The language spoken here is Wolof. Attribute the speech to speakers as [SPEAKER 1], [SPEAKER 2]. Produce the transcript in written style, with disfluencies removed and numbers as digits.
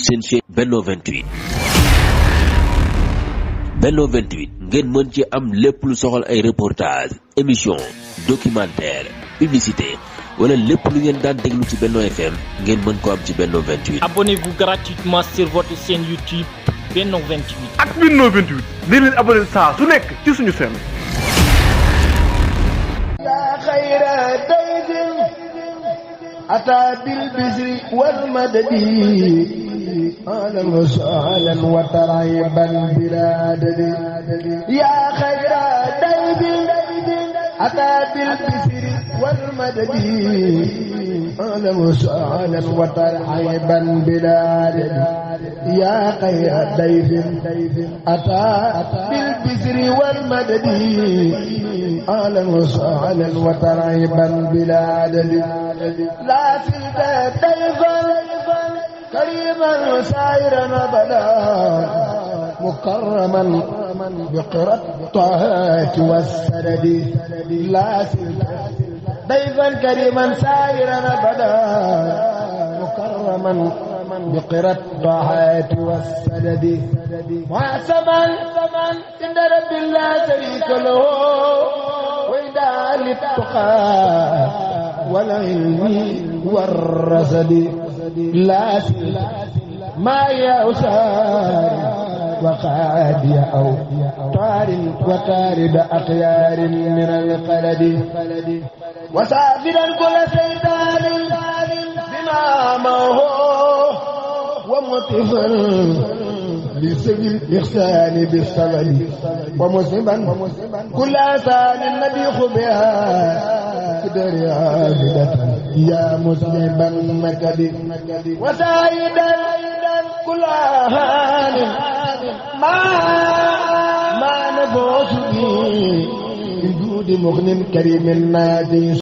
[SPEAKER 1] seen chaîne Benno 28 Benno 28 ngeen mën ci am lépp lu soxal ay reportage émission documentaire publicité wala lépp lu ngeen daan déglu ci Benno FM ngeen mën ko am ci Benno 28.
[SPEAKER 2] Abonnez-vous gratuitement sur votre chaîne YouTube Benno 28.
[SPEAKER 3] ak Benno 28 di leen abonné saa su nekk ci suñu chaîne.
[SPEAKER 4] yaa xayra dayfin ataa bil bisri wal madadi ahlan wa sahlan wa tarhiban bilaa adadi yaa xayra dayfin ataa bil bisri wal madadi ahlan wa sahlan wa tarhiban bilaa adadi yaa xayra dayfin ataa bil bisri wal madadi ahlan wa sahlan wa tarhiban bilaa adadi لا زلت ضيفا كريما وسائرا ابدا مكرما بقرى الطاعات والسدد لا زلت ضيفا كريما سائرا ابدا مكرما بقرى الطاعات والسدد معصما عند رب لا شريك له وإذا للتقى والعلم والرصد لا ما يوسار وقادي أو طار وطارد أخيار من القلد وسافرا كل سيطان بمامه ومطفا بسبيل الإحسان بالصبر ومسلما كل آثار النبي خبها قدر عابدة يا مسلما مكدي وسائدا كل هان ما نفوس به بجود مغن كريم نادي